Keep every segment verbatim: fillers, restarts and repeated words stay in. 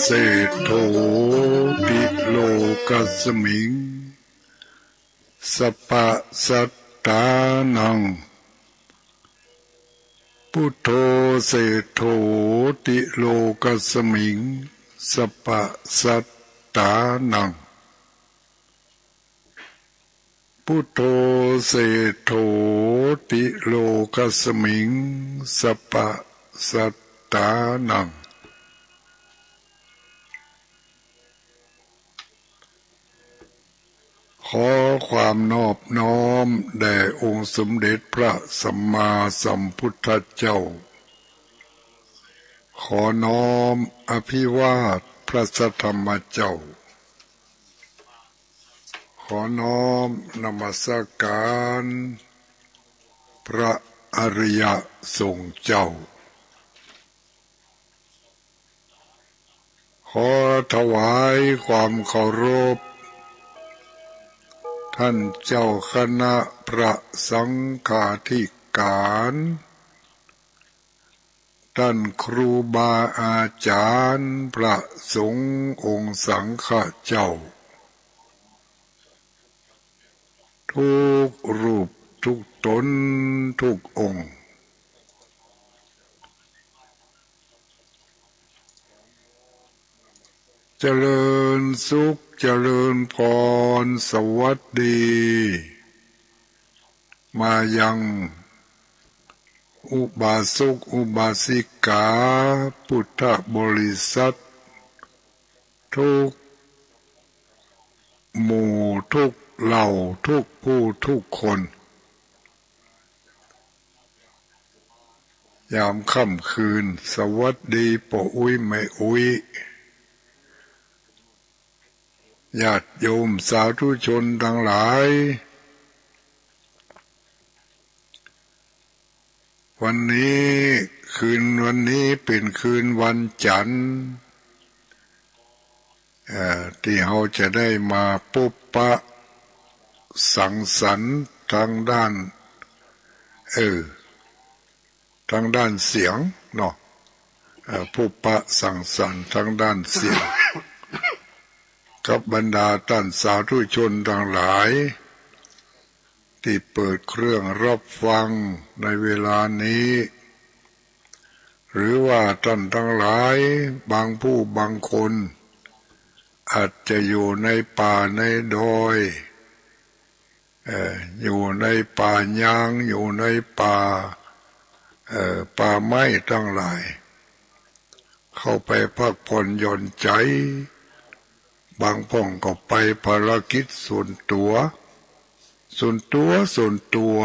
เศรษโฐ ติโลกัสมิง สัปปะสัตตานัง พุทโธ เศรษโฐ ติโลกัสมิง สัปปะสัตตานัง พุทโธ เศรษโฐ ติโลกัสมิง สัปปะสัตตานัง ขอความนอบน้อมแด่องค์สมเด็จพระสัมมาสัมพุทธเจ้า ขอน้อมอภิวาทพระสัทธรรมเจ้า ขอน้อมนมัสการพระอริยสงฆ์เจ้า ขอถวายความเคารพ ท่านเจ้าคณะพระสังฆาธิการ ท่านครูบาอาจารย์พระสงฆ์องค์สังฆะเจ้า ทุกรูปทุกตนทุกองค์ เจริญสุขเจริญพร สวัสดี มายังอุบาสกอุบาสิกา พุทธบริษัท ทุกหมู่ทุกเหล่าทุกผู้ทุกคน ยามค่ำคืน สวัสดีป้ออุ๊ยแม่อุ๊ย ญาติโยมสาธุชนตังหลาย วันนี้ คืนวันนี้เป๋นคืนวันจันทร์ เอ่อ ตี้เฮาจะได้มาปบปะสังสรรค์ตางด้าน เออ ตางด้านเสียงเนาะ เอ่อ ปบปะสังสรรค์ตางด้านเสียง กับบรรดาต้านสาธุชนตังหลาย ตี้เปิดเครื่องฮับฟังในเวลานี้ หรือว่าต้านตังหลายบางผู้บางคน อาจจะอยู่ในป่าในดอย เอ่อ อยู่ในป่ายาง อยู่ในป่า เอ่อ ป่าไม้ตังหลาย เข้าไปพักผ่อนหย่อนใจ๋ บางพ่องก็ไปภารกิจส่วนตั๋ว ส่วนตั๋ว ส่วนตั๋ว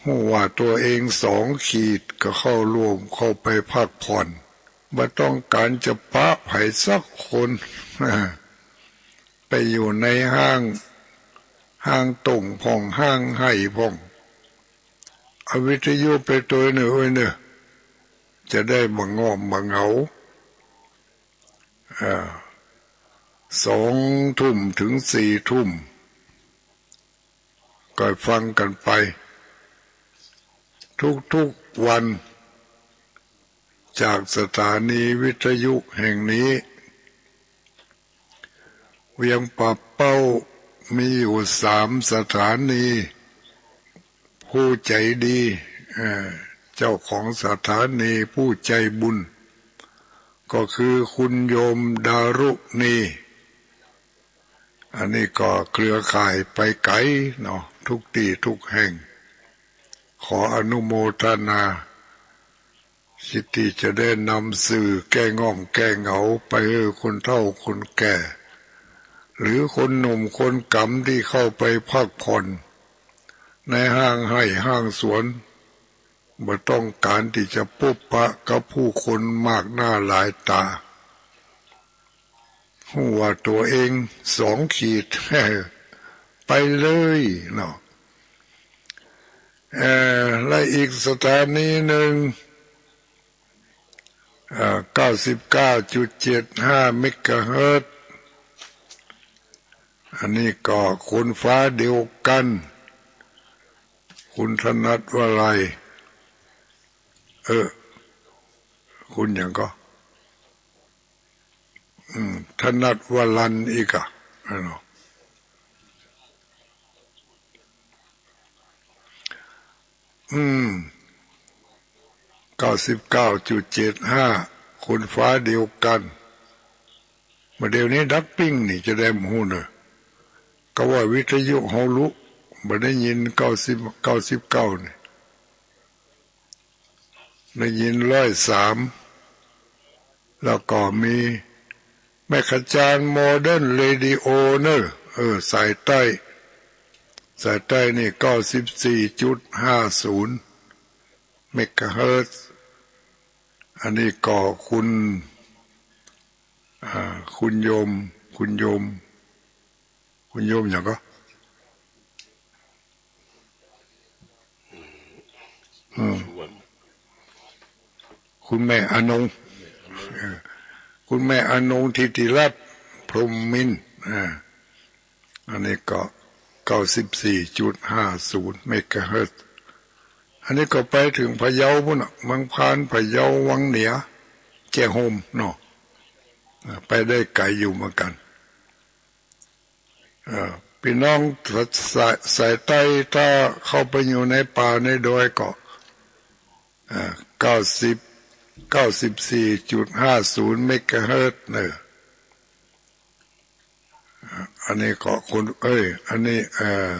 ฮู้ว่าตั๋วเองสองขีดก็เข้าร่วม เข้าไปพักผ่อน บ่ต้องก๋านจะปะใผสักคน ไปอยู่ในห้าง ห้างโต้งพ่อง ห้างไฮ่พ่อง เอาวิทยุไปตวยเน่อ เอ้ยเน่อ จะได้บ่ง่อมบ่เหงา อ่า สองทุ่มเถิงสี่ทุ่ม ก็ฟังกั๋นไป ทุกๆ วัน จากสถานีวิทยุแห่งนี้ เวียงป่าเป้ามีอยู่สามสถานี ผู้ใจ๋ดี เอ่อ เจ้าของสถานีผู้ใจ๋บุญ ก็คือคุณโยมดารุณี อันนี้ก็เครือข่ายไปไก๋เนาะ ทุกตี้ทุกแห่ง ขออนุโมทนา จิตตี้จะได้นำสื่อแก้ง่อมแก้เหงาไปหื้อคนเฒ่าคนแก่ หรือคนหนุ่มคนก๋ำตี้เข้าไปพักผ่อนในห้างไฮ่ห้างสวน บ่ต้องก๋านตี้จะปบปะกับผู้คนมากหน้าหลายต๋า ฮู้ว่าตั๋วเองสองขีด ไปเลยเนาะ เอ่อ และอีกสถานีนึ่ง เอ่อ เก้าสิบเก้าจุดเจ็ดห้าเมกะเฮิรตซ์ อันนี้ก็คนฟ้าเดียวกั๋น คุณถนัดวลัย เออ คุณหยังก่อ อืม ถนัดวรันอีกอะ นั่นเนาะ อืม เก้าสิบเก้าจุดเจ็ดห้า คนฟ้าเดียวกั๋น บ่าเดี่ยวนี้ดักปิ้งนี่จะแดบ่ฮู้เน่อ ก็ว่าวิทยุเฮาลุ บ่ได้ยินเก้าสิบ เก้าสิบเก้านี่ ได้ยินร้อยสาม แล้วก็มีแม่ขจารย์โมเดิร์นเรดิโอเน่อ เออ สายใต้ สายใต้นี่ เก้าสิบสี่จุดห้าศูนย์ เมกะเฮิรตซ์ อันนี้ก็คุณ อ่า คุณโยม คุณโยม คุณโยมหยังก็ อืม คุณแม่อนง เออ คุณแม่อนง ทิติรัตน์ พรหมมินทร์ อ่า อันนี้ก็ เก้าสิบสี่จุดห้าศูนย์ เมกะเฮิรตซ์ อันนี้ก็ไปเถิงพะเยาปู๊นน่ะ เมืองพาน พะเยา วังเหนือ แจ้ห่มเนาะ อ่า ไปได้ไก๋อยู่เหมือนกั๋น เอ่อ ปี้น้องสะ สาย สายใต้ ถ้าเข้าไปอยู่ในป่าในดอยก็ เอ่อ เก้าสิบ เก้าสิบสี่จุดห้าศูนย์ เมกะเฮิรตซ์เน่อ อ่า อันนี้ก็คุณ เอ้ย อันนี้ เอ่อ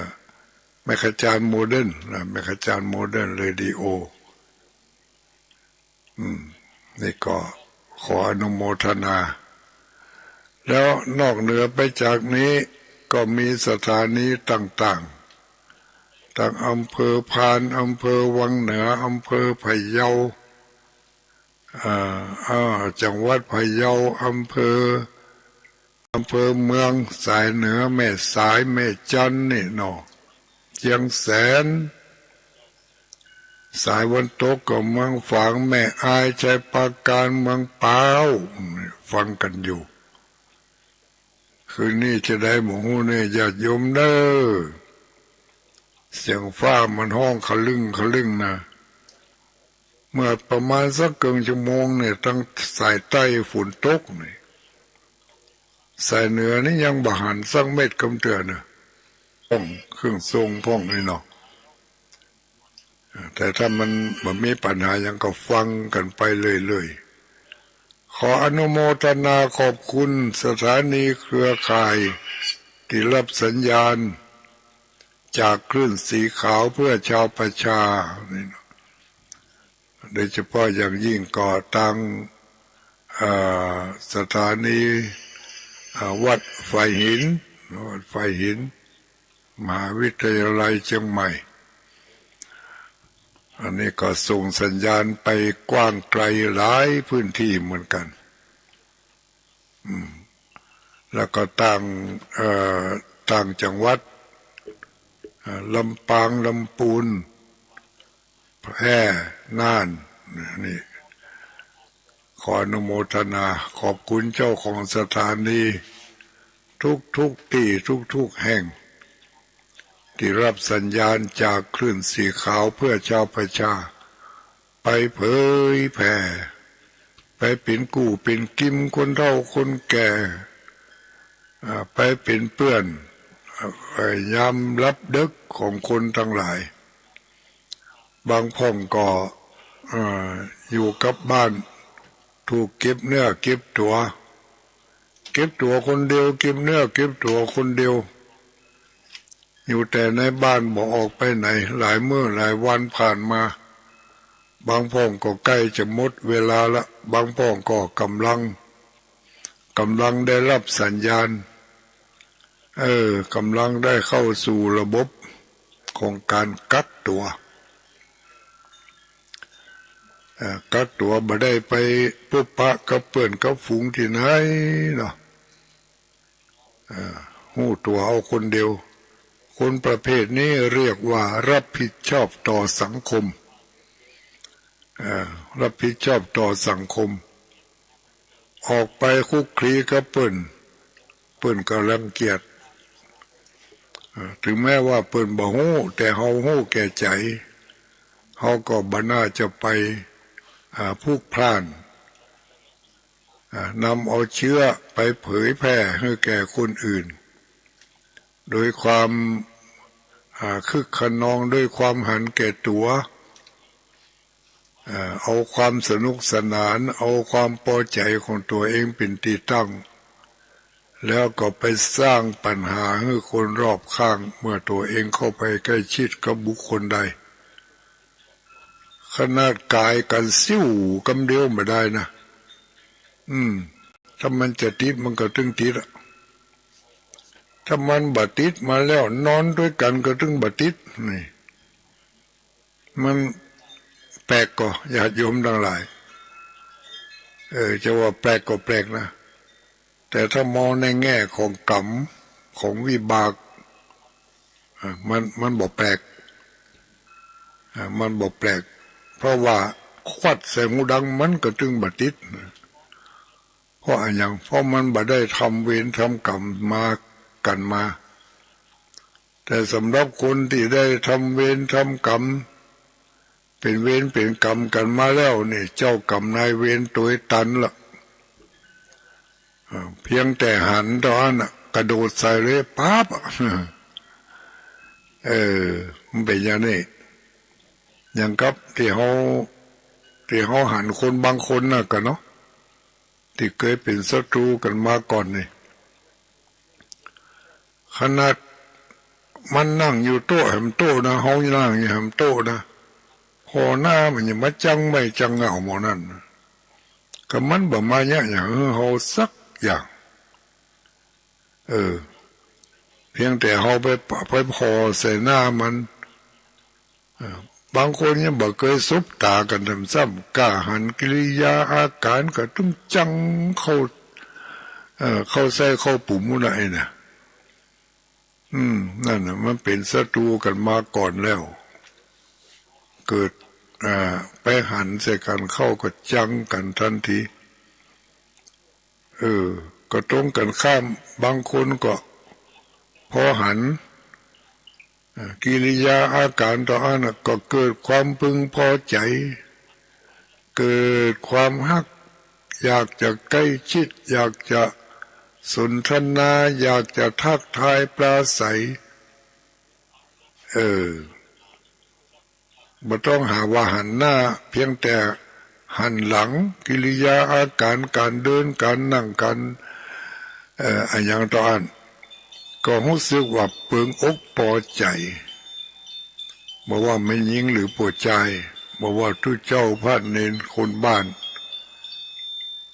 แม่ขจารย์โมเดิร์นนะ แม่ขจารย์โมเดิร์นเรดิโอ อืม นี่ก็ขออนุโมทนา แล้วนอกเหนือไปจากนี้ก็มีสถานีต่างๆ ทั้งอำเภอพาน อำเภอวังเหนือ อำเภอพะเยา อ่า อ่า จังหวัดพะเยา อำเภอ อำเภอเมือง สายเหนือ แม่สาย แม่จันนี่เนาะ เจียงแสน สายวันตกก็เมืองฝาง แม่อาย ชัยปราการ เมืองปาว ฟังกั๋นอยู่ คืนนี้จะได้บ่ฮู้เน่อ ญาติโยมเน่อ เสียงฟ้ามันฮ้องคะลึ่งคะลึ่งนะ เมื่อประมาณสักเกิ่งชั่วโมงเนี่ย ตางสายใต้ฝนตกนี่ สายเหนือนี่ยังบ่หันสักเม็ดกำเตื้อเน่อ พ่องเครื่องทรงพ่องนี่เนาะ แต่ถ้ามันบ่มีปัญหาหยังก็ฟังกั๋นไปเรื่อยๆ ขออนุโมทนาขอบคุณสถานีเครือข่ายตี้ฮับสัญญาณจากคลื่นสีขาวเพื่อชาวประชานี่เนาะ โดยเฉพาะอย่างยิ่งก็ตาง เอ่อ สถานี เอ่อ วัดฝายหิน วัดฝายหิน มหาวิทยาลัยเจียงใหม่ อันนี้ก็ส่งสัญญาณไปกว้างไกลหลายพื้นที่เหมือนกั๋น อืม แล้วก็ต่าง เอ่อ ต่างจังหวัด เอ่อ ลำปาง ลำปูน แพร่ น่าน นี่ ขออนุโมทนา ขอบคุณเจ้าของสถานีทุกๆ ตี้ ทุกๆ แห่ง ตี้ฮับสัญญาณจากคลื่นสีขาวเพื่อชาวประชา ไปเผยแผ่ ไปเป๋นกู้เป๋นกิมคนเฒ่าคนแก่ อ่า ไปเป๋นเปื้อน อ่า ยามลับดึกของคนตังหลาย บางพ่องก็ เอ่อ อยู่กับบ้าน ถูกเก็บเนื้อเก็บตั๋ว เก็บตั๋วคนเดียว เก็บเนื้อเก็บตั๋วคนเดียว อยู่แต่ในบ้านบ่ออกไปไหน หลายมื้อหลายวันผ่านมา บางพ่องก็ใก้จะหมดเวลาละ บางพ่องก็ก่ำลัง ก่ำลังได้ฮับสัญญาณ เออ ก่ำลังได้เข้าสู่ระบบของก๋านกักตั๋ว เอ่อ กักตั๋วบ่ได้ไปพบปะกับเปื้อนกับฝูงตี้ไหนเนาะ เอ่อ ฮู้ตั๋วเอาคนเดียว คนประเภทนี้เรียกว่าฮับผิดชอบต่อสังคม เอ่อ ฮับผิดชอบต่อสังคม ออกไปคลุกคลีกับเปิ้น เปิ้นก็รังเกียจ เอ่อ เถิงแม้ว่าเปิ้นบ่ฮู้ แต่เฮาฮู้แก่ใจ๋ เฮาก็บ่น่าจะไป อ่า พลุกพล่าน อ่า นำเอาเชื้อไปเผยแผ่หื้อแก่คนอื่น โดยความ อ่า คึกคะนอง โดยความหันแก่ตั๋ว อ่า เอาความสนุกสนาน เอาความปอใจ๋ของตั๋วเองเป๋นตี้ตั้ง แล้วก็ไปสร้างปัญหาหื้อคนรอบข้าง เมื่อตั๋วเองเข้าไปใก้ชิดกับบุคคลใด ขนาดก๋ายกั๋นซิ่วกำเดียวบ่ได้นะ อืม ถ้ามันจะติดมันก็ตึงติดอะ ถ้ามันบ่ติดมาแล้ว นอนตวยกั๋นก็ตึงบ่ติด นี่ มันแปลกก่อ ญาติโยมตังหลาย เออ จะว่าแปลกก็แปลกนะ แต่ถ้ามองในแง่ของกรรม ของวิบาก อ่ะ มัน มันบ่แปลก อ่ะ มันบ่แปลก เพราะว่าควัดใส่ฮูดังมันก็ตึงบ่ติด เพราะอะหยัง เพราะมันบ่ได้ทำเวรทำกรรมมา กั๋นมา แต่สำหรับคนตี้ได้ทำเวรทำกรรม เป๋นเวรเป๋นกรรมกั๋นมาแล้วนี่ เจ้ากรรมนายเวรตวยตันละ อ่า เพียงแต่หันเต้าอั้นน่ะ กระโดดใส่เลย ป๊าบอะ เออ มันเป๋นอย่างนี้ อย่างกับตี้เฮา ตี้เฮาหันคนบางคนน่ะกั๋นเนาะ ตี้เกยเป๋นศัตรูกั๋นมาก่อนนี่ ขนาดมันนั่งอยู่โต๊ะแหมโต๊ะนะ เฮานั่งอยู่แหมโต๊ะนะ ผ่อหน้ามันยังมาจังไม้จังเหง้าหมอนั่น ก็มันบ่มาเยียะหยังหื้อเฮาสักอย่าง เออ เพียงแต่เฮาไปปะ ไปผ่อใส่หน้ามัน เออ บางคนยังบ่เกยสบต๋ากั๋นด้วยซ้ำ ก้าหันกิริยาอาก๋านก็ตึงจังเข้า เอ่อ เข้าใส่เข้าปุ๋มมุ้นน่ะ ไอ้น่ะ อืม นั่นน่ะ มันเป๋นศัตรูกั๋นมาก่อนแล้ว เกิด อ่า ไปหันใส่กั๋นเข้าก็จังกั๋นตันที เออ ก็ตรงกั๋นข้าม บางคนก็ผ่อหัน อ่า กิริยาอาก๋านเต้าอั้นน่ะ ก็เกิดความพึงพอใจ๋ เกิดความฮัก อยากจะใก้ชิด อยากจะสนทนา อยากจะทักทายปราศรัย เออ บ่ต้องหาว่าหันหน้า เพียงแต่หันหลัง กิริยาอาก๋าน ก๋านเดิน ก๋านนั่ง ก๋าน เอ่อ อะหยังเต้าอั้น ก็ฮู้สึกว่าเปิงอกปอใจ๋ บ่ว่าแม่ญิงหรือป้อจาย บ่ว่าตุ๊เจ้าพระเณรคนบ้าน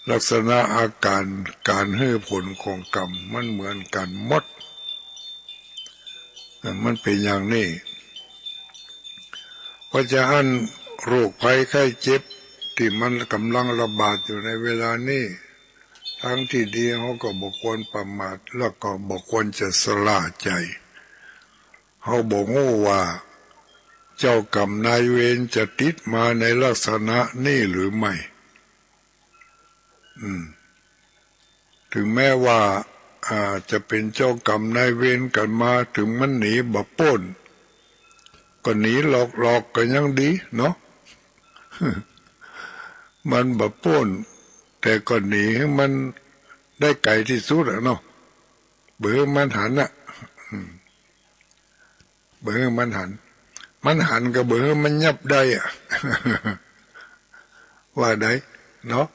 ลักษณะอาก๋านก๋านหื้อผลของกรรมมันเหมือนกั๋นหมด มันเป๋นอย่างนี้ เพราะจะอั้นโรคภัยไข้เจ็บตี้มันก่ำลังระบาดอยู่ในเวลานี้ ตางตี้ดีเฮาก็บ่ควรประมาท แล้วก็บ่ควรจะสะล่าใจ๋ เฮาบ่ฮู้ว่าเจ้ากรรมนายเวรจะติดมาในลักษณะนี้หรือไม่ อืม ถึงแม้ว่า อ่า จะเป๋นเจ้ากรรมนายเวรกั๋นมา ถึงมันหนีบ่ป๊น ก็หนีหลอกๆ ก็ยังดีเนาะ มันบ่ป๊น แต่ก็หนีหื้อมันได้ไก๋ตี้สุดอะเนาะ บ่หื้อมันหันอะ อืม บ่หื้อมันหัน มันหันก็บ่หื้อมันยับได้อะ ว่าได้เนาะ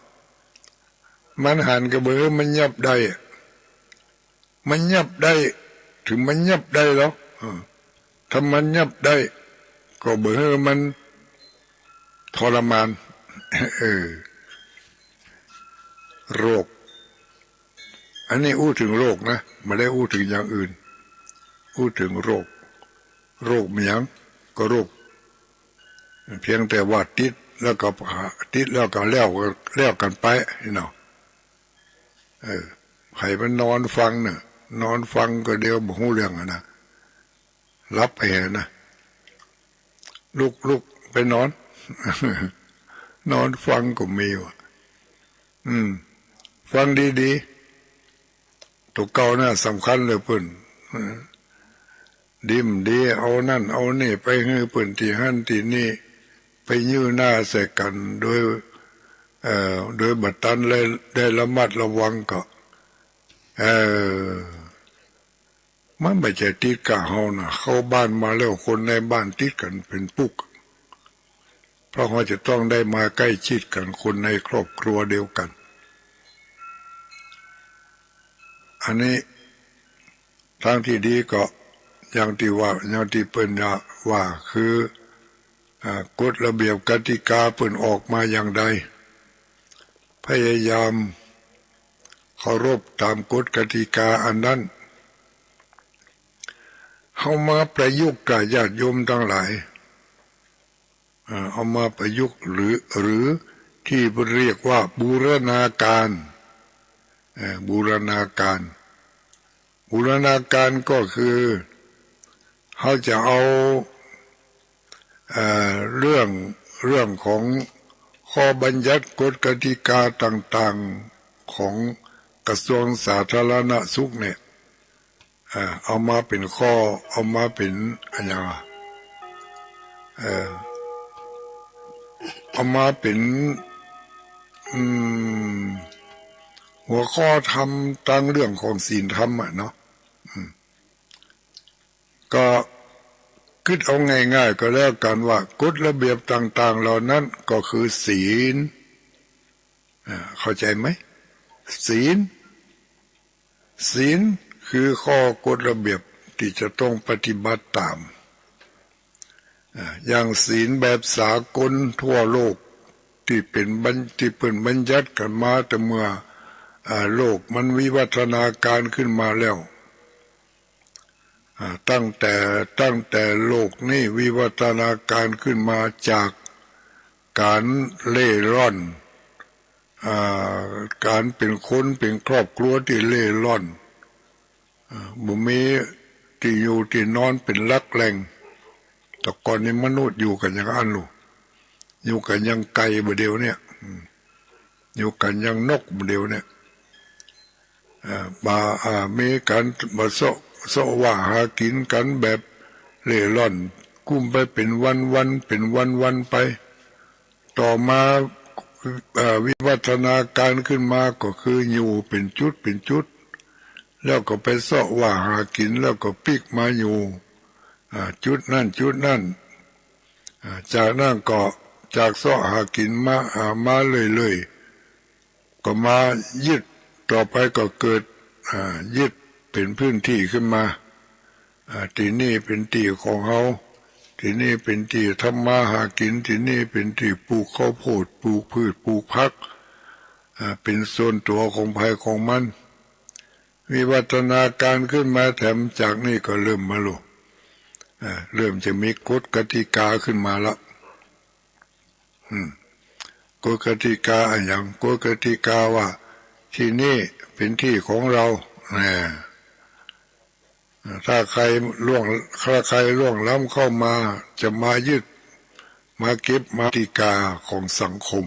มันหันก็บ่หื้อมันยับได้อะ มันยับได้ ถึงมันยับได้หลอก เออ ถ้ามันยับได้ ก็บ่หื้อมันทรมาน เออ โรค อันนี้อู้เถิงโรคนะ บ่ได้อู้เถิงอย่างอื่น อู้เถิงโรค โรคเมียง ก็โรค เพียงแต่ว่าติดแล้วก็หา ติดแล้วก็แล้ว แล้วกั๋นไปเนาะ เออ ใผมันนอนฟังเนี่ย นอนฟังก็เดียวบ่ฮู้เรื่องอะนะ หลับไปหั้นนะ ลุก ลุกไปนอน นอนฟังก็มีว่ะ อืม ฟังดีๆ ตั๋วเก่าน่ะสำคัญเลยเปิ้น เออ ดีบ่ดี เอานั่นเอานี่ไปหื้อเปิ้นตี้หั้นตี้นี่ ไปยื้อหน้าใส่กั๋นโดย เอ่อ โดยบ่ตันได้ ได้ระมัดระวังก็ เอ่อ มันบ่ใจ้ติดก้าเฮานะ เข้าบ้านมาแล้วคนในบ้านติดกั๋นเป๋นปุ๊ก เพราะเฮาจะต้องได้มาใก้ชิดกั๋น คนในครอบครัวเดียวกั๋น อันนี้ ตางตี้ดีก็อย่างตี้ว่า อย่างตี้เปิ้นว่า ว่าคือ อ่า กฎระเบียบกติกาเปิ้นออกมาอย่างใด พยายามเคารพต๋ามกฎกติกาอันนั้น เฮามาประยุกต์กับญาติโยมตังหลาย อ่า เอามาประยุกต์หรือ หรือตี้เรียกว่าบูรณาการ เอ่อ บูรณาการ บูรณาการก็คือ เฮาจะเอา เอ่อ เรื่อง เรื่องของข้อบัญญัติกฎกติกาต่างๆ ของกระทรวงสาธารณสุขเนี่ย อ่า เอามาเป๋นข้อ เอามาเป๋นอะหยังวะ เอ่อ เอามาเป๋น อืม หัวข้อธรรมตางเรื่องของศีลธรรมอะเนาะ อืม ก็กึ๊ดเอาง่ายๆ ก็แล้วกั๋นว่า กฎระเบียบต่างๆ เหล่านั้นก็คือศีล อ่า เข้าใจ๋ไหม ศีล ศีลคือข้อกฎระเบียบตี้จะต้องปฏิบัติต๋าม อ่า อย่างศีลแบบสากลทั่วโลกตี้เป๋นบัญ ตี้เปิ้นบัญญัติกั๋นมาแต่เมื่อ อ่า โลกมันวิวัฒนาการขึ้นมาแล้ว อ่า ตั้งแต่ ตั้งแต่โลกนี้วิวัฒนาการขึ้นมาจากก๋านเร่ร่อน อ่า ก๋านเป๋นคนเป๋นครอบครัวตี้เร่ร่อน อ่า บ่มีตี้อยู่ตี้นอนเป๋นหลักแหล่ง แต่ก่อนนี้มนุษย์อยู่กั๋นอย่างอั้นลูก อยู่กั๋นอย่างไก่บ่าเดี่ยวเนี่ย อืม อยู่กั๋นอย่างนกบ่าเดี่ยวเนี่ย อ่า บ่า อ่า มีก๋านบ่าเซาะ เซาะว่าหากิ๋นกั๋นแบบเร่ร่อน กุ้มไปเป๋นวันๆ เป๋นวันๆ ไป ต่อมา เอ่อ วิวัฒนาการขึ้นมาก็คืออยู่เป๋นจุดเป๋นจุด แล้วก็ไปเซาะว่าหากิ๋น แล้วก็ปิ๊กมาอยู่ อ่า จุดนั้นจุดนั้น อ่า จากนั้นก็จากเซาะหากิ๋นมา อ่า มาเรื่อยๆ ก็มายึด ต่อไปก็เกิด อ่า ยึดเป๋นพื้นตี้ขึ้นมา อ่า ตี้นี่เป๋นตี้ของเฮา ตี้นี่เป๋นตี้ทำมาหากิ๋น ตี้นี่เป๋นตี้ปลูกข้าวโพด ปลูกพืช ปลูกผัก อ่า เป๋นส่วนตั๋วของใผของมัน วิวัฒนาการขึ้นมาแถมจากนี่ก็เริ่มมาลูก อ่า เริ่มจะมีกฎกติกาขึ้นมาละ อืม กฎกติกาอะหยัง กฎกติกาว่าตี้นี่เป๋นตี้ของเฮา อ่า ถ้าใผล่วง ถ้าใผล่วงล้ำเข้ามาจะมายึด มาเก็บ มากฎกติกาของสังคม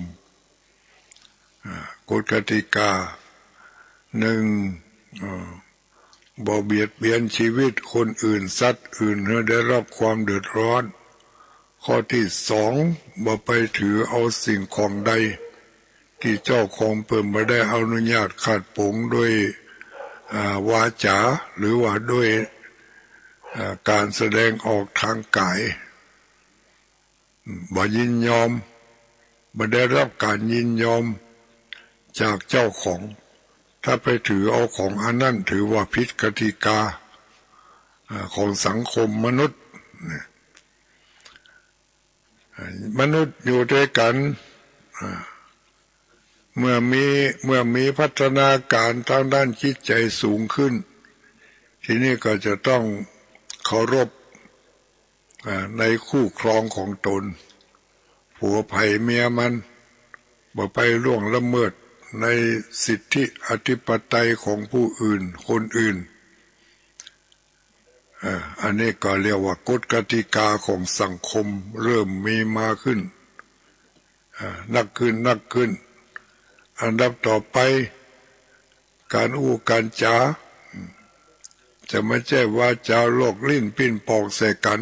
อ่า กฎกติกา หนึ่ง เอ่อ บ่เบียดเบียนชีวิตคนอื่น สัตว์อื่น หื้อได้ฮับความเดือดร้อน ข้อตี้สอง บ่ไปถือเอาสิ่งของใด ตี้เจ้าของเปิ้นบ่ได้อนุญาตคาดป๋งโดย อ่า วาจ๋า หรือว่าโดย อ่า ก๋านแสดงออกตางก๋าย บ่ยินยอม บ่ได้ฮับก๋านยินยอมจากเจ้าของ ถ้าไปถือเอาของอันนั้นถือว่าผิดกติกา อ่า ของสังคมมนุษย์ เนี่ย อ่า มนุษย์อยู่ตวยกั๋น อ่า เมื่อมี เมื่อมีพัฒนาก๋ารตางด้านจิตใจ๋สูงขึ้น ตี้นี่ก็จะต้องเคารพ อ่า ในคู่ครองของตน ผัวใผเมียมัน บ่ไปล่วงละเมิดในสิทธิอธิปไตยของผู้อื่น คนอื่น อ่า อันนี้ก็เรียกว่ากฎกติกาของสังคมเริ่มมีมาขึ้น อ่า นักขึ้น นักขึ้น อันดับต่อไป ก๋านอู้ก๋านจ๋า จะบ่ใจ้วาจ๋าลอกลิ้นปิ้นปอกใส่กั๋น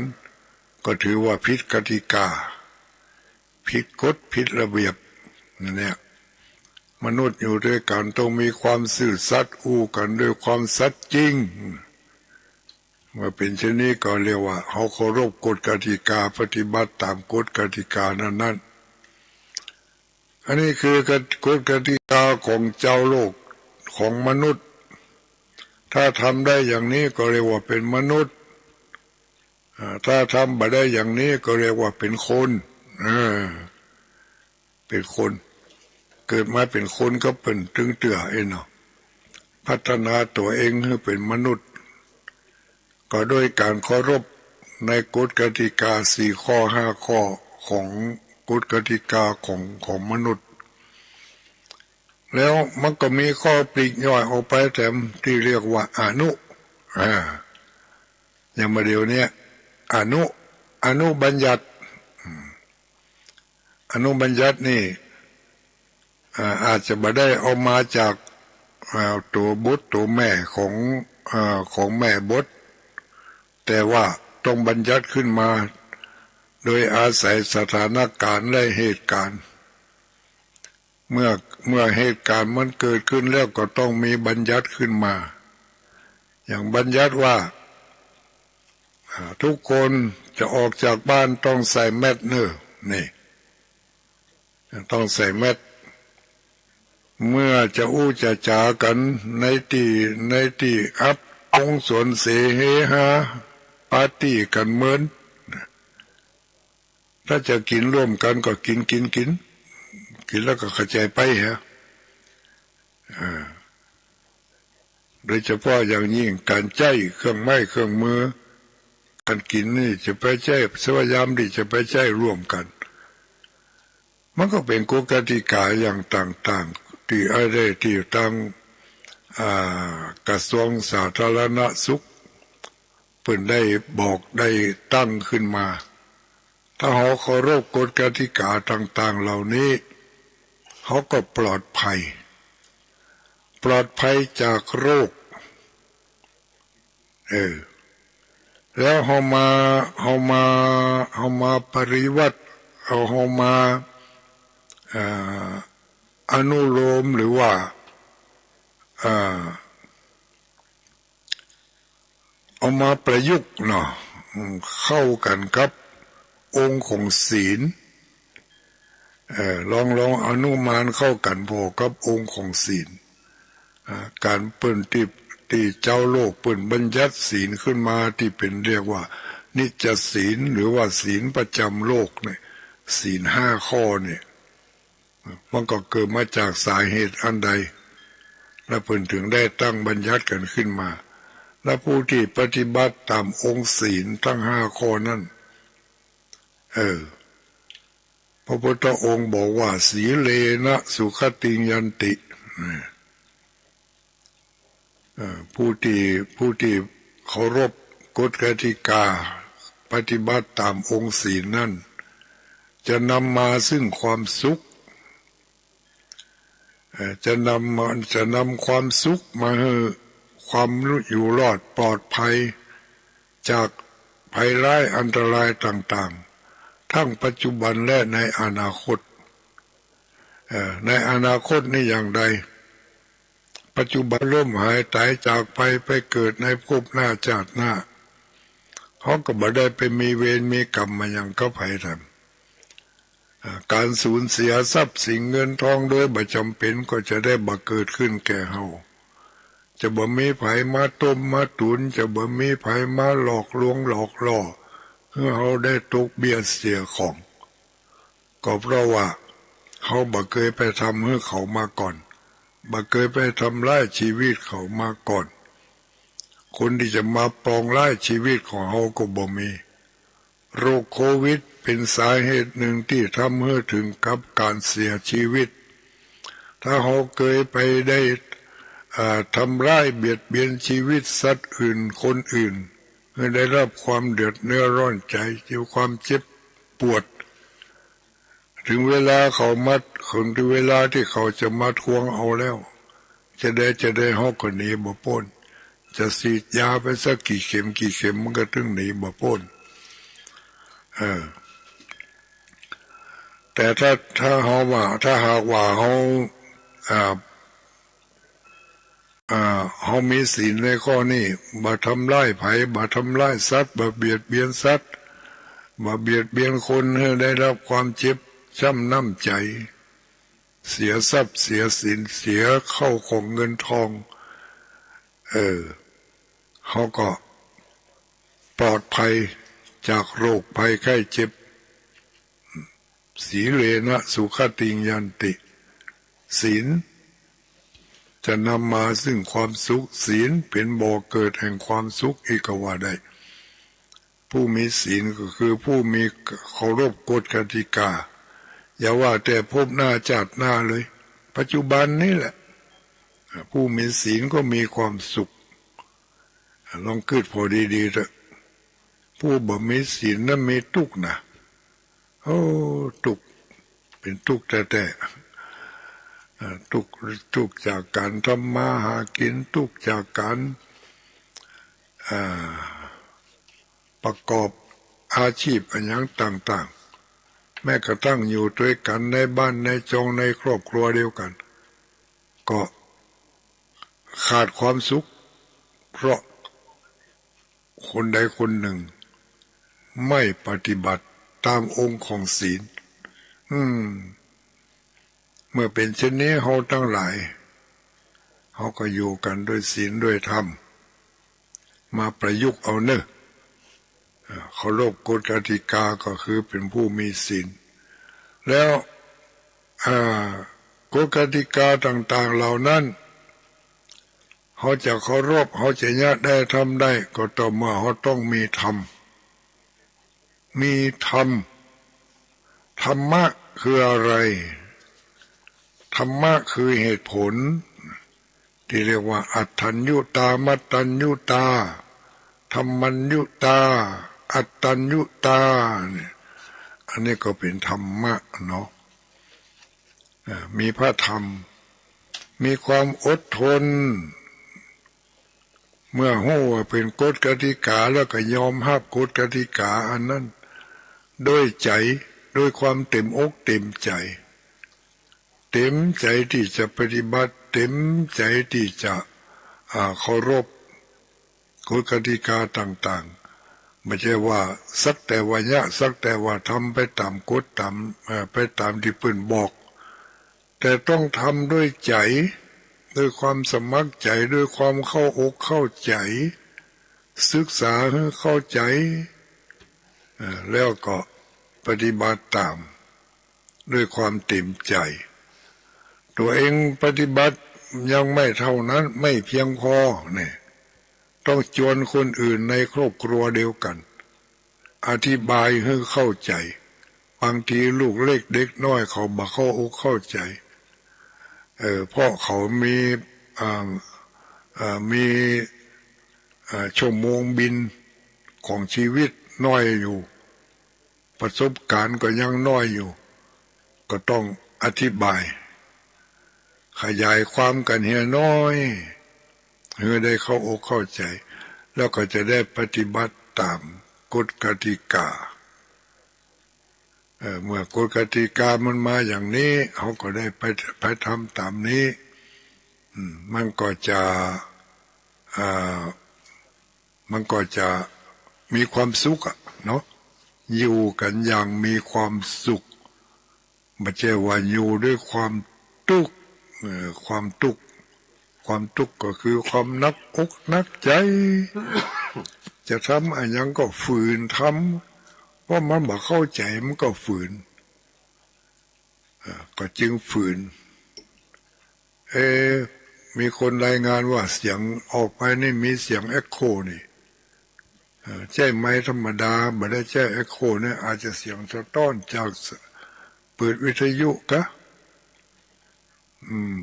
ก็ถือว่าผิดกติกา ผิดกฎ ผิดระเบียบ นั่นเนี่ย มนุษย์อยู่ตวยกั๋นต้องมีความซื่อสัตย์ อู้กั๋นตวยความสัตย์จริง เมื่อเป๋นเช่นนี้ก็เรียกว่าเฮาเคารพกฎกติกา ปฏิบัติต๋ามกฎกติกานั้นๆ อันนี้คือกฎ กฎกติกาของจาวโลก ของมนุษย์ ถ้าทำได้อย่างนี้ก็เรียกว่าเป๋นมนุษย์ อ่า ถ้าทำบ่ได้อย่างนี้ก็เรียกว่าเป๋นคน เออ เป๋นคน เกิดมาเป๋นคนก็เป๋นตึงเตื้อเองเนาะ พัฒนาตั๋วเองหื้อเป๋นมนุษย์ ก็โดยก๋านเคารพในกฎกติกาสี่ข้อห้าข้อของกฎกติกาของ ของมนุษย์ แล้วมันก็มีข้อปลีกย่อยออกไปแถมตี้เรียกว่าอนุ อ่า อย่างมาเดี๋ยวเนี้ย อนุ อนุบัญญัติ อืม อนุบัญญัตินี่ อ่า อาจจะบ่ได้เอามาจาก อ่า ตั๋วบทตั๋วแม่ของ อ่า ของแม่บท แต่ว่าต้องบัญญัติขึ้นมา โดยอาศัยสถานการณ์และเหตุการณ์ เมื่อ เมื่อเหตุการณ์มันเกิดขึ้นแล้วก็ต้องมีบัญญัติขึ้นมา อย่างบัญญัติว่า อ่า ทุกคนจะออกจากบ้านต้องใส่แมสเน่อ นี่ ต้องใส่แมส เมื่อจะอู้จะจ๋ากั๋นในตี้ ในตี้อับ ตรงสวนเสเฮฮา ปาร์ตี้กั๋นเมิน ถ้าจะกิ๋นร่วมกั๋นก็กิ๋น กิ๋น กิ๋น กิ๋นแล้วก็ขะจายไปฮะ อ่า โดยเฉพาะอย่างยิ่งก๋านใจ๊เครื่องไม้เครื่องมือ ก๋านกิ๋นนี่จะไปใจ๊ พยายามตี้จะไปใจ๊ร่วมกั๋น มันก็เป๋นกฎกติกาอย่างต่างๆ ตี้อะไดตี้ตาง อ่า กระทรวงสาธารณสุข เปิ้นได้บอกได้ตั้งขึ้นมา ถ้าเฮาเคารพกฎกติกาต่างๆ เหล่านี้ เฮาก็ปลอดภัย ปลอดภัยจากโรค เออ แล้วเฮามา เฮามา เฮามาปฏิวัติ เอา เฮามา อ่า อนุโลม หรือว่า อ่า เอามาประยุกต์เนาะ อืม เข้ากั๋นกับองค์ของศีล เอ่อ ลอง ลองอนุมานเข้ากั๋นผ่อกับองค์ของศีล อ่า ก๋านเปิ้นตี้ ตี้จาวโลกเปิ้นบัญญัติศีลขึ้นมาตี้เป๋นเรียกว่านิจศีล หรือว่าศีลประจำโลกเนี่ย ศีลห้าข้อเนี่ย มันก็เกิดมาจากสาเหตุอันใด แล้วเปิ้นถึงได้ตั้งบัญญัติกั๋นขึ้นมา แล้วผู้ตี้ปฏิบัติต๋ามองค์ศีลตังห้าข้อนั้น เออ พระพุทธองค์บอกว่า สีเลนะสุขติงยันติ เออ ผู้ตี้ ผู้ตี้เคารพกฎกติกา ปฏิบัติต๋ามองค์ศีลนั้น จะนำมาซึ่งความสุข เอ่อ จะนำมา จะนำความสุขมาหื้อ ความอยู่รอดปลอดภัย จากภัยร้ายอันตรายต่างๆ ทั้งปัจจุบันและในอนาคต เอ่อ ในอนาคตนี่อย่างใด ปัจจุบันล้มหายต๋ายจากไป ไปเกิดในภพหน้าจาติหน้า เฮาก็บ่ได้ไปมีเวรมีกรรมมาหยังกับใผแถม อ่า ก๋านสูญเสียทรัพย์สินเงินทองโดยบ่จ๋ำเป๋นก็จะได้บ่เกิดขึ้นแก่เฮา จะบ่มีใผมาต้มมาตุ๋น จะบ่มีใผมาหลอกลวงหลอกล่อ หื้อเฮาได้ตกเบี้ยเสียของ ก็เพราะว่าเฮาบ่เกยไปทำหื้อเขามาก่อน บ่เกยไปทำร้ายชีวิตเขามาก่อน คนตี้จะมาปองร้ายชีวิตของเฮาก็บ่มี โรคโควิดเป๋นสาเหตุนึ่งตี้ทำหื้อถึงกับก๋านเสียชีวิต ถ้าเฮาเกยไปได้ อ่า ทำร้ายเบียดเบียนชีวิตสัตว์อื่น คนอื่น หื้อได้รับความเดือดเนื้อร้อนใจ๋ เจ็บ ความเจ็บปวด ถึงเวลาเขามา ถึงเวลาตี้เขาจะมาทวงเอาแล้ว จะใดจะใดเฮาก็หนีบ่ป๊น จะฉีดยาไปสักกี่เข็มกี่เข็มมันก็ตึงหนีบ่ป๊น เออ แต่ถ้า ถ้าเฮาว่า ถ้าหากว่าเฮา อ่า อ่า เฮามีศีลในข้อนี้ บ่ทำร้ายใผ บ่ทำร้ายสัตว์ บ่เบียดเบียนสัตว์ บ่เบียดเบียนคนหื้อได้รับความเจ็บช้ำน้ำใจ๋ เสียทรัพย์ เสียสิน เสียข้าวของเงินทอง เออ เฮาก็ปลอดภัยจากโรคภัยไข้เจ็บ สีเลนะสุขติงยันติ ศีลจะนำมาซึ่งความสุข ศีลเป๋นบ่อเกิดแห่งความสุขอีกก็ว่าได้ ผู้มีศีลก็คือผู้มี เคารพกฎกติกา อย่าว่าแต่ภพหน้าจาติหน้าเลย ปัจจุบันนี้แหละ ผู้มีศีลก็มีความสุข ลองกึ๊ดผ่อดีๆ เต๊อะ ผู้บ่มีศีลนั้นมีตุ๊กข์นะ โอ้ ตุ๊กข์ เป๋นตุ๊กข์แต๊ๆ อ่า ตุ๊กข์ ตุ๊กข์จากก๋านทำมาหากิ๋น ตุ๊กข์จากก๋าน อ่า ประกอบอาชีพอะหยังต่างๆ แม้กระทั่งอยู่ตวยกั๋นในบ้านในจองในครอบครัวเดียวกั๋น ก็ขาดความสุข เพราะคนใดคนนึ่งไม่ปฏิบัติต๋ามองค์ของศีล อืม เมื่อเป๋นเช่นนี้ เฮาตังหลาย เฮาก็อยู่กั๋นด้วยศีลด้วยธรรม มาประยุกต์เอาเน่อ อ่า เคารพกฎกติกาก็คือเป๋นผู้มีศีล แล้ว อ่า กฎกติกาต่างๆ เหล่านั้น เฮาจะเคารพ เฮาจะเยียะได้ทำได้ ก็ต่อเมื่อเฮาต้องมีธรรม มีธรรม ธรรมะคืออะไร ธรรมะคือเหตุผล ตี้เรียกว่า อัฏฐัญญุตา มัตตัญญุตา ธัมมัญญุตา อัตตัญญุตา เนี่ย อันนี้ก็เป๋นธรรมะเนาะ อ่า มีพระธรรม มีความอดทน เมื่อฮู้ว่าเป๋นกฎกติกาแล้วก็ยอมฮับกฎกติกาอันนั้น ด้วยใจ๋ ด้วยความเต๋มอกเต๋มใจ๋ เต๋มใจ๋ตี้จะปฏิบัติ เต๋มใจ๋ตี้จะ อ่า เคารพกฎกติกาต่างๆ บ่ใจ้ว่าสักแต่ว่าเยียะ สักแต่ว่าทำไปต๋ามกฎต๋าม เอ่อ ไปต๋ามตี้เปิ้นบอก แต่ต้องทำด้วยใจ๋ ด้วยความสมัครใจ๋ ด้วยความเข้าอกเข้าใจ๋ ศึกษาหื้อเข้าใจ๋ เอ่อ แล้วก็ปฏิบัติต๋าม ด้วยความเต๋มใจ๋ ตั๋วเองปฏิบัติยังไม่เต้านั้น ไม่เพียงพอ เนี่ย ต้องจวนคนอื่นในครอบครัวเดียวกั๋น อธิบายหื้อเข้าใจ๋ บางทีลูกเล็กเด็กน้อยเขาบ่เข้าอกเข้าใจ๋ เอ่อ เพราะเขามี อ่า อ่า มี อ่า ชั่วโมงบินของชีวิตน้อยอยู่ ประสบก๋ารณ์ก็ยังน้อยอยู่ ก็ต้องอธิบาย ขยายความกั๋นเหียน้อย หื้อได้เข้าอกเข้าใจ๋ แล้วก็จะได้ปฏิบัติต๋ามกฎกติกา เอ่อ เมื่อกฎกติกามันมาอย่างนี้ เฮาก็ได้ไป ไปทำต๋ามนี้ อืม มันก็จะ อ่า มันก็จะมีความสุขอะเนาะ อยู่กั๋นอย่างมีความสุข บ่ใจ้ว่าอยู่ด้วยความตุ๊กข์ เอ่อ ความตุ๊กข์ ความตุ๊กข์ก็คือความหนักอกหนักใจ๋ จะทำอะหยังก็ฝืนทำ เพราะมันบ่เข้าใจ๋มันก็ฝืน เอ่อ ก็จึงฝืน เอ๊ะ มีคนรายงานว่าเสียงออกไปนี่มีเสียงเอ็กโคนี่ เอ่อ ใจ๊ไมค์ธรรมดา บ่ได้ใจ๊เอ็กโคเนี่ย อาจจะเสียงสะท้อนจาก เปิดวิทยุกะ อืม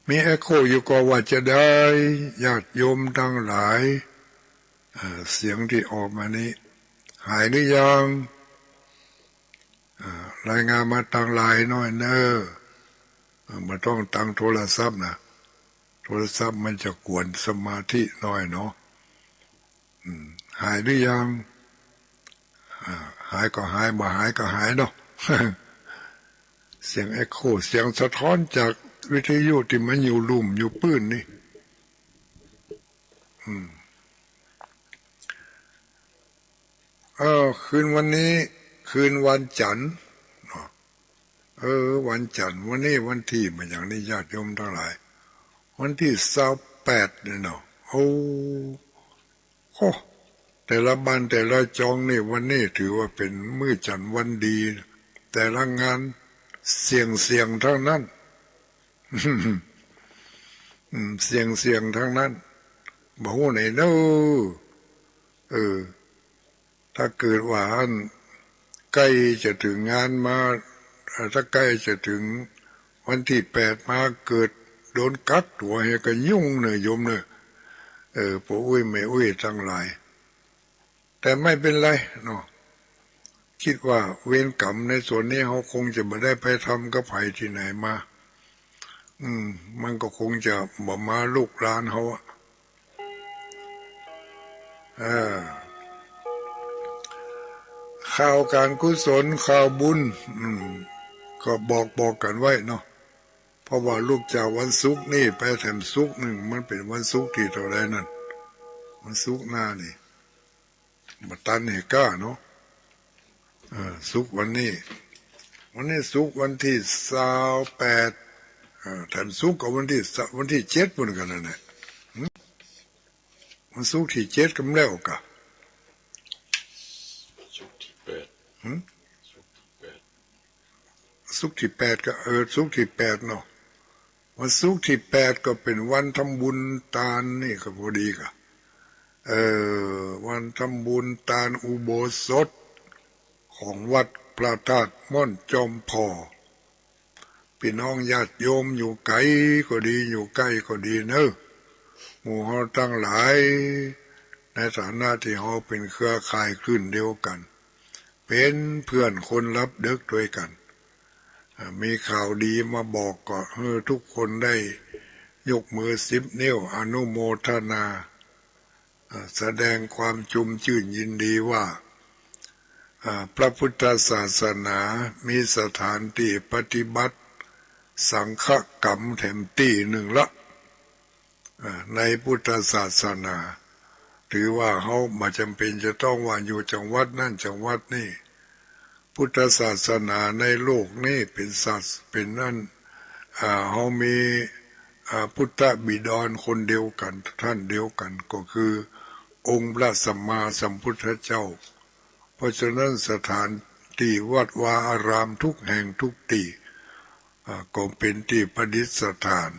มีเอ็กโคอยู่ก็ว่าจะได้ ญาติโยมตังหลาย เอ่อ เสียงตี้ออกมานี้ หายหรือยัง อ่า รายงานมาตางไลน์หน้อยเน่อ อ่า บ่ต้องตางโทรศัพท์นะ โทรศัพท์มันจะกวนสมาธิหน้อยเนาะ อืม หายหรือยัง อ่า หายก็หาย บ่หายก็หายเนาะ เสียงเอ็กโค เสียงสะท้อนจากวิทยุตี้มันอยู่ลุ่มอยู่ปื้นนี่ อืม เออ คืนวันนี้ คืนวันจันทร์เนาะ เออ วันจันทร์ วันนี้วันตี้ บ่าอย่างนี้ญาติโยมตังหลาย วันตี้ซาวแปดนี่เนาะ โอ้ โอ้ แต่ละบ้านแต่ละจองนี่ วันนี้ถือว่าเป๋นมื้อจันทร์วันดี แต่ละงานเสี่ยงๆ ตังนั้น อืม เสี่ยงๆ ตังนั้น บ่ฮู้ไหนเนาะ เออ ถ้าเกิดว่าอันใก้จะเถิงงานมา เอ่อ ถ้าใก้จะเถิงวันตี้แปดมา เกิดโดนกั๊กตั๋วแหมก็ยุ่งเน่อโยมเน่อ เออ ป้ออุ๊ยแม่อุ๊ยตังหลาย แต่ไม่เป๋นไรเนาะ กึ๊ดว่าเวรกรรมในส่วนนี้ เฮาคงจะบ่ได้ไปทำกับใผตี้ไหนมา อืม มันก็คงจะบ่มาลุกรานเฮาอะ เออ ข่าวก๋านกุศล ข่าวบุญ อืม ก็บอก บอกกั๋นไว้เนาะ เพราะว่าลุกจากวันศุกร์นี่ไปแถมศุกร์นึ่ง มันเป๋นวันศุกร์ตี้เท่าใดนั้น วันศุกร์หน้านี่ บ่ตันหื้อก้าเนาะ เออ ศุกร์วันนี้ วันนี้ศุกร์วันตี้ซาวแปด เออ แถมศุกร์ก็วันตี้ วันตี้เจ็ดเหมือนกั๋นนั่นแหละ หึ วันศุกร์ตี้เจ็ดก็แล้วก่ะ ศุกร์ตี้แปด หึ ศุกร์ตี้แปด ศุกร์ตี้แปดก็ เออ ศุกร์ตี้แปดเนาะ วันศุกร์ตี้แปดก็เป๋นวันทำบุญตานนี่ก็พอดีก่ะ เออ วันทำบุญตานอุโบสถของวัดพระธาตุม่อนจอมผ่อ ปี้น้องญาติโยมอยู่ไก๋ก็ดี อยู่ใก้ก็ดีเนาะ หมู่เฮาตังหลาย ในฐานะตี้เฮาเป๋นเครือข่ายคลื่นเดียวกั๋น เป๋นเปื้อนคนหลับเดิ็กตวยกั๋น อ่า มีข่าวดีมาบอกก็หื้อทุกคนได้ยกมือสิบนิ้วอนุโมทนา อ่า แสดงความจุมจื้นยินดีว่า อ่า พระพุทธศาสนามีสถานตี้ปฏิบัติสังฆกรรมแถมตี้นึ่งละ อ่า ในพุทธศาสนา ถือว่าเฮาบ่จ๋ำเป๋นจะต้องว่าอยู่จังหวัดนั้นจังหวัดนี้ พุทธศาสนาในโลกนี้เป๋นศาส- เป๋นอัน อ่า เฮามี อ่า พุทธบิดรคนเดียวกั๋น ต้านเดียวกั๋น ก็คือองค์พระสัมมาสัมพุทธเจ้า เพราะฉะนั้นสถานตี้วัดวาอารามทุกแห่งทุกตี้ อ่า ก็เป๋นตี้ประดิษฐาน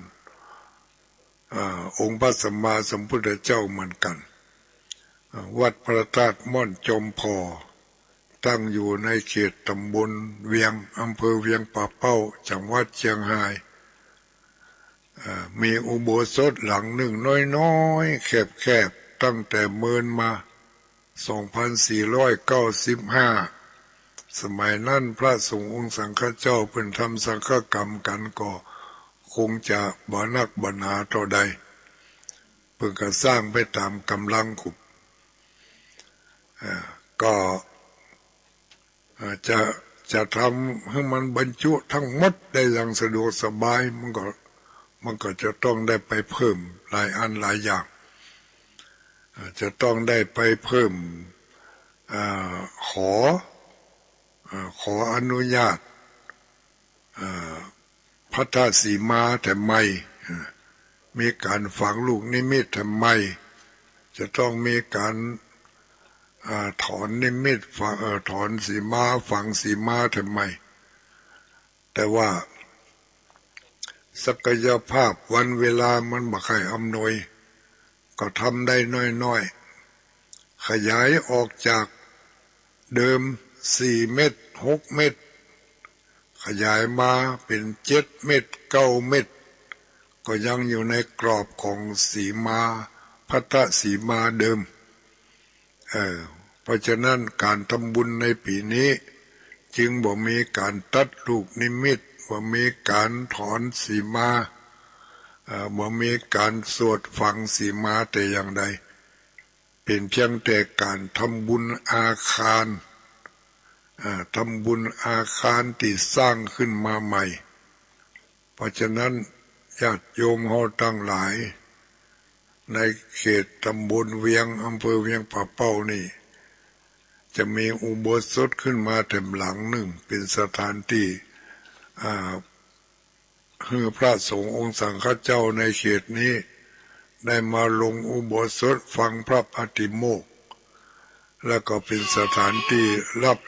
อ่า องค์พระสัมมาสัมพุทธเจ้าเหมือนกั๋น อ่า วัดพระธาตุม่อนจอมผ่อ ตั้งอยู่ในเขตตำบลเวียง อำเภอเวียงป่าเป้า จังหวัดเจียงฮาย อ่า มีอุโบสถหลังนึ่งน้อยๆ แคบๆ ตั้งแต่เมินมา สองพันสี่ร้อยเก้าสิบห้า สมัยนั้นพระสงฆ์องค์สังฆเจ้าเปิ้นทำสังฆกรรมกั๋นก็คงจะบ่นักบ่หนาเต้าใด เปิ้นก็สร้างไปต๋ามก๋ำลังกุบ เอ่อ ก็ เอ่อ จะ จะทำหื้อมันบรรจุตึงหมดได้อย่างสะดวกสบาย มันก็ มันก็จะต้องได้ไปเพิ่มหลายอันหลายอย่าง เอ่อ จะต้องได้ไปเพิ่ม เอ่อ ขอ เอ่อ ขออนุญาต เอ่อ พัทธสีมาแถมใหม่ เอ่อ มีก๋านฝังลูกนิมิตแถมใหม่ จะต้องมีก๋าน อ่า ถอนนิมิต ฝัง เอ่อ ถอนสีมา ฝังสีมาแถมใหม่ แต่ว่าศักยภาพวันเวลามันบ่ใค่อำนวย ก็ทำได้น้อยๆ ขยายออกจากเดิมสี่เมตร หกเมตร ขยายมาเป๋นเจ็ดเมตร เก้าเมตร ก็ยังอยู่ในกรอบของสีมา พัทธสีมาเดิม เออ เพราะฉะนั้นก๋านทำบุญในปี๋นี้จึงบ่มีก๋านตัดลูกนิมิต บ่มีก๋านถอนสีมา เอ่อ บ่มีก๋านสวดฝังสีมาแต่อย่างใด เป๋นเพียงแต่ก๋านทำบุญอาคาร อ่า ทำบุญอาคารตี้สร้างขึ้นมาใหม่ เพราะฉะนั้นญาติโยมเฮาตังหลาย ในเขตตำบลเวียง อำเภอเวียงป่าเป้านี่ จะมีอุโบสถขึ้นมาแถมหลังนึ่ง เป๋นสถานตี้ อ่า หื้อพระสงฆ์องค์สังฆเจ้าในเขตนี้ ได้มาลงอุโบสถฟังพระปาติโมกข์ แล้วก็เป๋นสถานตี้ฮับ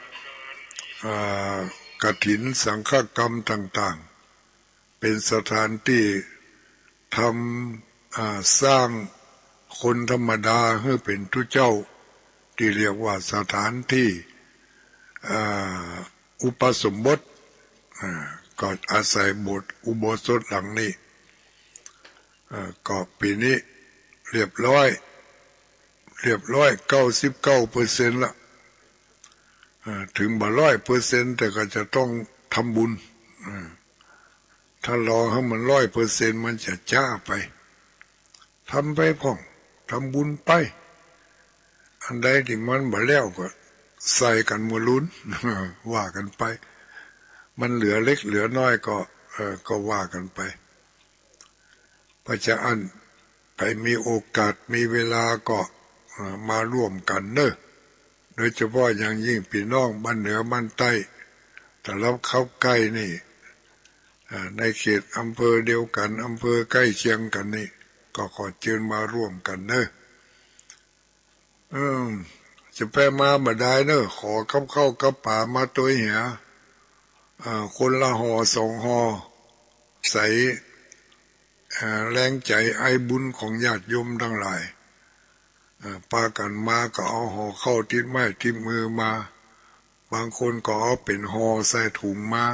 อ่า กฐินสังฆกรรมต่างๆ เป๋นสถานตี้ทำ อ่า สร้างคนธรรมดาหื้อเป๋นตุ๊เจ้า ตี้เรียกว่าสถานตี้ อ่า อุปสมบท อ่า ก็อาศัยโบสถ์อุโบสถหลังนี้ อ่า ก็ปี๋นี้เรียบร้อย เรียบร้อย เก้าสิบเก้าเปอร์เซ็นต์ ละ อ่า ถึงบ่ร้อยเปอร์เซ็นต์ แต่ก็จะต้องทำบุญ อ่า ถ้ารอหื้อมันร้อยเปอร์เซ็นต์ มันจะจ๊าไป ทำไปพ่อง ทำบุญไป อันใดตี้มันบ่แล้วก็ใส่กั๋นบ่ลุน ว่ากั๋นไป มันเหลือเล็กเหลือน้อยก็ เอ่อ ก็ว่ากั๋นไป เพราะฉะนั้น ใผมีโอกาสมีเวลาก็ เอ่อ มาร่วมกั๋นเนาะ โดยเฉพาะอย่างยิ่งปี้น้องบ้านเหนือบ้านใต้ ถ้าฮับเข้าใก้นี่ อ่า ในเขตอำเภอเดียวกั๋น อำเภอใก้เคียงกั๋นนี่ ก็ขอเจิญมาร่วมกั๋นเนาะ เออ จะไปมาบ่ดายเนาะ ขอกับข้าวกับป๋ามาตวยเหีย อ่า คนละห่อสองห่อ ใส่ อ่า แรงใจ๋ไอบุญของญาติโยมตังหลาย อ่า ปากั๋นมาก็เอาห่อข้าวติดไม้ติดมือมา บางคนก็เอาเป๋นห่อใส่ถุงมา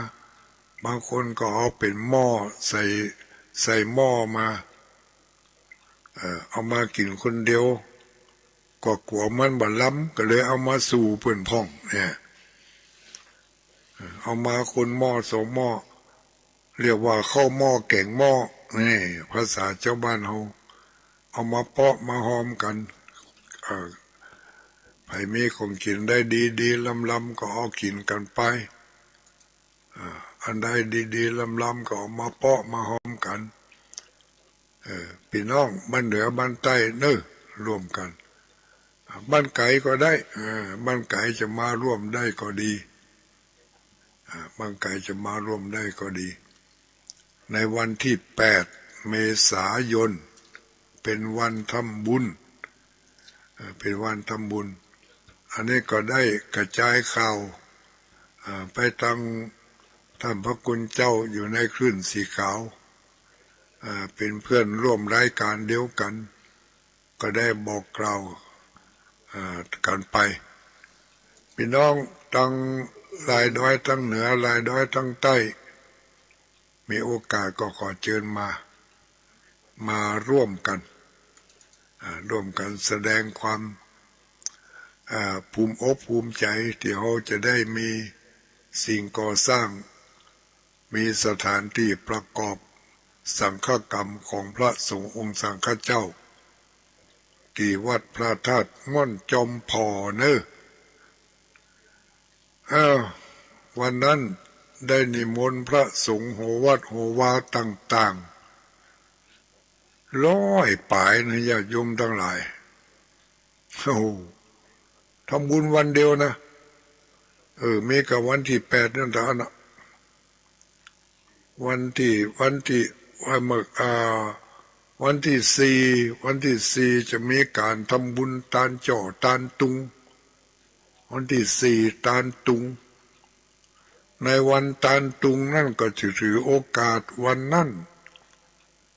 บางคนก็เอาเป๋นหม้อใส่ ใส่หม้อมา เอ่อ เอามากิ๋นคนเดียว ก็กั๋วมันบ่ล้ำ ก็เลยเอามาสู่เปิ้นพ่องเนี่ย เอ่อ เอามาคนหม้อสองหม้อ เรียกว่าข้าวหม้อแก๋งหม้อ นี่ ภาษาจาวบ้านเฮา เอามาเปาะมาฮอมกั๋น เอ่อ ใผมีของกิ๋นได้ดีๆ ล้ำๆ ก็เอากิ๋นกั๋นไป อ่า อันใดดีๆ ล้ำๆ ก็เอามาเปาะมาฮอมกั๋น เออ ปี้น้องบ้านเหนือบ้านใต้เนาะ ร่วมกั๋น อ่า บ้านไก๋ก็ได้ เออ บ้านไก๋จะมาร่วมได้ก็ดี อ่า บ้านไก๋จะมาร่วมได้ก็ดี ในวันตี้แปดเมษายน เป๋นวันทำบุญ เอ่อ เป๋นวันทำบุญ อันนี้ก็ได้กระจายข่าว เอ่อ ไปตังต้านพระคุณเจ้าอยู่ในคลื่นสีขาว เอ่อ เป๋นเพื่อนร่วมรายก๋านเดียวกั๋น ก็ได้บอกกล่าว เอ่อ กั๋นไป ปี้น้องตังรายดอยตังเหนือ รายดอยตังใต้ มีโอกาสก็ขอเจิญมา มาร่วมกั๋น อ่า ร่วมกั๋นแสดงความ อ่า ภูมิอกภูมิใจ๋ ตี้เฮาจะได้มีสิ่งก่อสร้าง มีสถานตี้ประกอบสังฆกรรมของพระสงฆ์องค์สังฆเจ้า ตี้วัดพระธาตุม่อนจอมผ่อเนาะ เอ้า วันนั้นได้นิมนต์พระสงฆ์หัววัดหัววาต่างๆ ร้อยป๋ายนะ ญาติโยมตังหลาย โอ้โห ทำบุญวันเดียวนะ เออ มีก้าวันตี้แปดนั่นเต้าอั้นนะ วันตี้ วันตี้ วันมะ อ่า วันตี้สี่ วันตี้สี่จะมีก๋านทำบุญตานจ้อตานตุง วันตี้สี่ตานตุง ในวันตานตุงนั้นก็จะถือโอกาสวันนั้น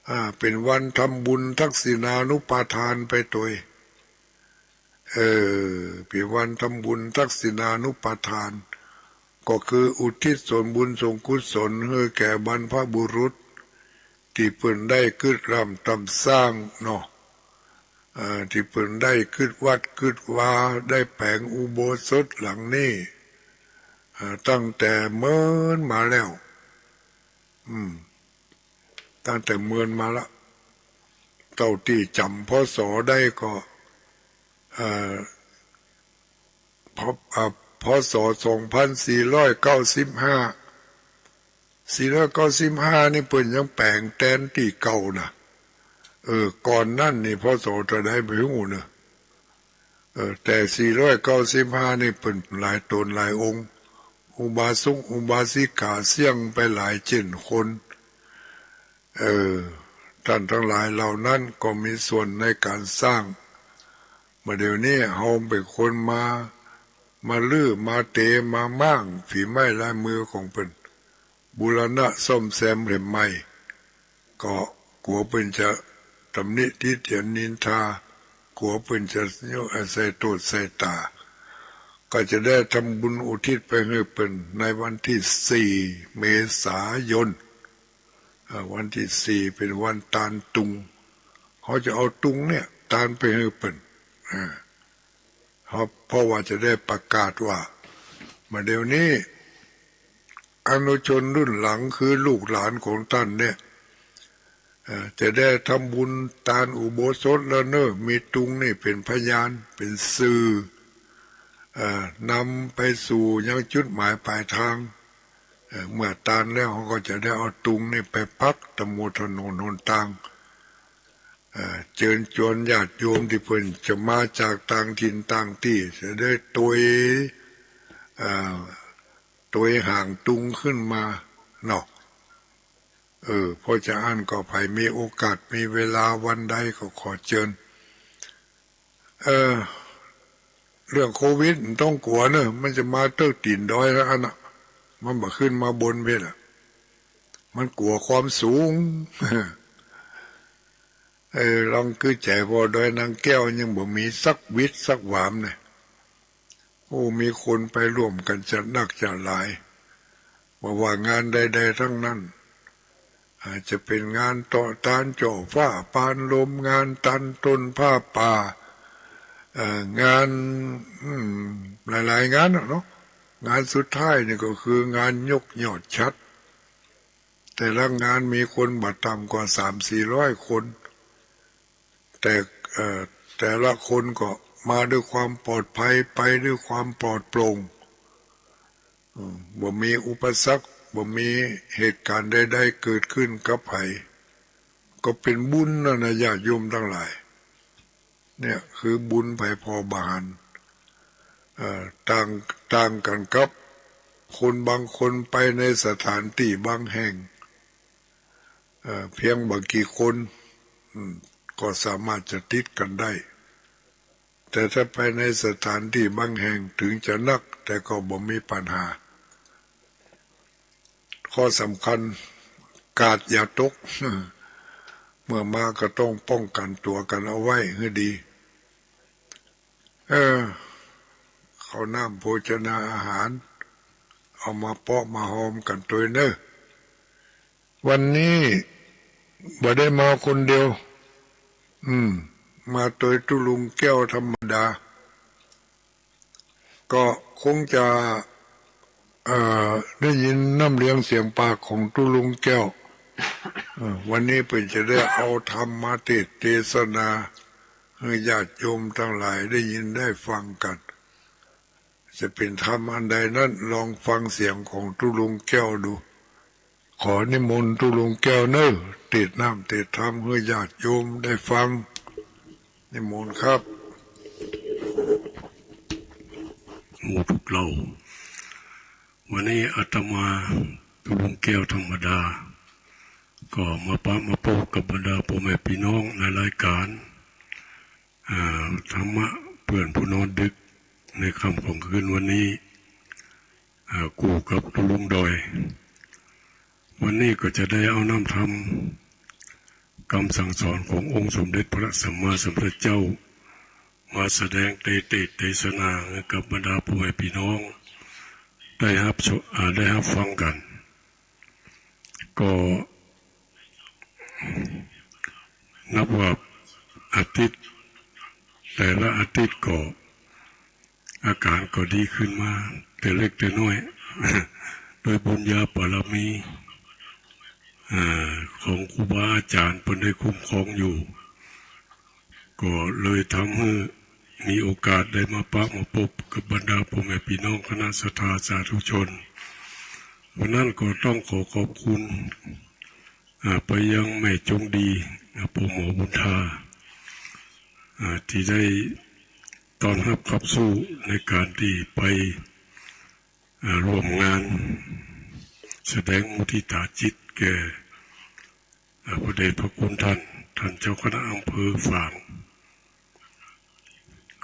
อ่า เป๋นวันทำบุญทักษิณานุปาทานไปตวย เออ เป๋นวันทำบุญทักษิณานุปาทาน ก็คืออุทิศส่วนบุญส่วนกุศลหื้อแก่บรรพบุรุษ ตี้เปิ้นได้กึ๊ดร่ำตำสร้างเนาะ เอ่อ ตี้เปิ้นได้กึ๊ดวัดกึ๊ดวา ได้แป๋งอุโบสถหลังนี้ เอ่อ ตั้งแต่เมินมาแล้ว อืม ตั้งแต่เมินมาละ เต้าตี้จ๋ำ พ.ศ. ได้ก็ เอ่อ พอ อ่า พ.ศ. สองพันสี่ร้อยเก้าสิบห้า สี่ร้อยเก้าสิบห้านี่เปิ้นยังแป๋งแตนตี้เก่านะ เออ ก่อนนั้นนี่ พ.ศ. เต้าใดบ่ฮู้เนาะ เออ แต่สี่ร้อยเก้าสิบห้านี่เปิ้นหลายต๋นหลายองค์ อุบาสกอุบาสิกาเสี้ยงไปหลายเจ้นคน เออ ต้านตังหลายเหล่านั้นก็มีส่วนในก๋านสร้าง บ่าเดี่ยวนี้เฮาเป๋นคนมา มารื้อมาเต มาม้างฝีไม้ลายมือของเปิ้น บูรณะซ่อมแซมเล่มใหม่ ก็กั๋วเปิ้นจะตำหนิติเตียนนินทา กั๋วเปิ้นจะใส่โต้ษใส่ตา ก็จะได้ทำบุญอุทิศไปหื้อเปิ้นในวันตี้สี่เมษายน เอ่อ วันตี้สี่เป๋นวันตานตุง เฮาจะเอาตุงเนี่ยตานไปหื้อเปิ้น อ่า เพราะ เพราะว่าจะได้ประกาศว่า บ่าเดี่ยวนี้ อนุชนรุ่นหลังคือลูกหลานของต้านเนี่ย เอ่อ จะได้ทำบุญตานอุโบสถแล้วเนาะ มีตุงนี่เป๋นพยาน เป๋นสื่อ เอ่อ นำไปสู่ยังจุดหมายปลายตาง เอ่อ เมื่อตานแล้ว เฮาก็จะได้เอาตุงนี่ไปปักต๋ามหัวถนนหนตาง เอ่อ เจิญจวนญาติโยมตี้เปิ้นจะมาจากต่างถิ่นต่างตี้ จะได้ตวย เอ่อ ตวยหางตุงขึ้นมาเนาะ เออ เพราะจะอั้นก็ใผมีโอกาสมีเวลาวันใดก็ขอเจิญ เออ เรื่องโควิดบ่ต้องกั๋วเนาะ มันจะมาเต๊อะตี๋นดอยแล้วอันน่ะ มันบ่ขึ้นมาบนเพี้ยนละ มันกั๋วความสูง เออ ลองกึ๊ดแจ๋ พอดอยนางแก้วยังบ่มีสักวิดสักหวามเนี่ย โอ้ มีคนไปร่วมกั๋นจะนักจะหลาย บ่ว่างานใดๆ ตังนั้น อาจจะเป๋นงานเตาะตานเจาะฟ้าปานลม งานตันต้นผ้าป่า เอ่อ งาน อืม หลายๆ งานน่ะเนาะ งานสุดท้ายนี่ก็คืองานยกยอดฉัตร แต่ละงานมีคนบ่ต่ำกว่าสามสี่ร้อยคน แต่ เอ่อ แต่ละคนก็มาด้วยความปลอดภัย ไปด้วยความปลอดโปร่ง อืม บ่มีอุปสรรค บ่มีเหตุก๋ารณ์ใดๆ เกิดขึ้นกับใผ ก็เป๋นบุญนะ นะ ญาติโยมตังหลาย เนี่ยคือบุญใผผ่อบ่หัน เอ่อ ต่าง ต่างกั๋นกับคนบางคนไปในสถานตี้บางแห่ง เอ่อ เพียงบ่กี่คน อืม ก็สามารถจะติดกั๋นได้ แต่ถ้าไปในสถานตี้บางแห่งเถิงจะนัก แต่ก็บ่มีปัญหา ข้อสำคัญ กาดอย่าตก เมื่อมาก็ต้องป้องกั๋นตั๋วกั๋นเอาไว้หื้อดี เออ ข้าวน้ำโภชนาอาหาร เอามาเปาะมาฮอมกั๋นตวยเน่อ วันนี้บ่ได้มาคนเดียว อืม มาตวยตุ๊ลุงแก้วธรรมดา ก็คงจะ เอ่อ ได้ยินน้ำเลียงเสียงปากของตุ๊ลุงแก้ว เอ่อ วันนี้เปิ้นจะได้เอาธรรมมาเตสน์เตสนา หื้อญาติโยมตังหลายได้ยินได้ฟังกั๋น จะเป๋นธรรมอันใดนั้น ลองฟังเสียงของตุ๊ลุงแก้วดู ขอนิมนต์ตุ๊ลุงแก้วเน่อ เตสน์น้ำเตสน์ธรรมหื้อญาติโยมได้ฟัง นิมนต์ครับ หมู่ตุ๊กเหล่า วันนี้อาตมาตุ๊ลุงแก้วธรรมดา ก็มาปะมาปนกับบรรดาป้อแม่ปี้น้องในรายก๋าน อ่า ธรรมะเปื้อนผู้นอนดึกในค่ำของคืนวันนี้ อ่า กู้กับตุ๊ลุงดอย วันนี้ก็จะได้เอาน้ำธรรม กำสั่งสอนขององค์สมเด็จพระสัมมาสัมพุทธเจ้า มาแสดงเตสน์เตสนาหื้อกับบรรดาป้อแม่ปี้น้อง ได้ฮับช- อ่า ได้ฮับฟังกั๋น ก็นับว่าอาทิตย์ แต่ละอาทิตย์ก็ อาก๋านก็ดีขึ้นมา แต่เล็กแต่น้อย โดยบุญญาบารมี อ่า ของครูบาอาจ๋ารย์เปิ้นได้คุ้มครองอยู่ ก็เลยทำหื้อ มีโอกาสได้มาปะมาปบกับบรรดาพ่อแม่ปี้น้องคณะศรัทธาสาธุชน วันนั้นก็ต้องขอขอบคุณ อ่า ไปยังแม่จงดี อ่า ป้อหมอบุญธา อ่า ตี้ได้ต้อนฮับขับสู้ในก๋านตี้ไป อ่า ร่วมงานแสดงมุทิตาจิตแก่ อ่า พระเดชพระคุณต้าน ต้านเจ้าคณะอำเภอฝาง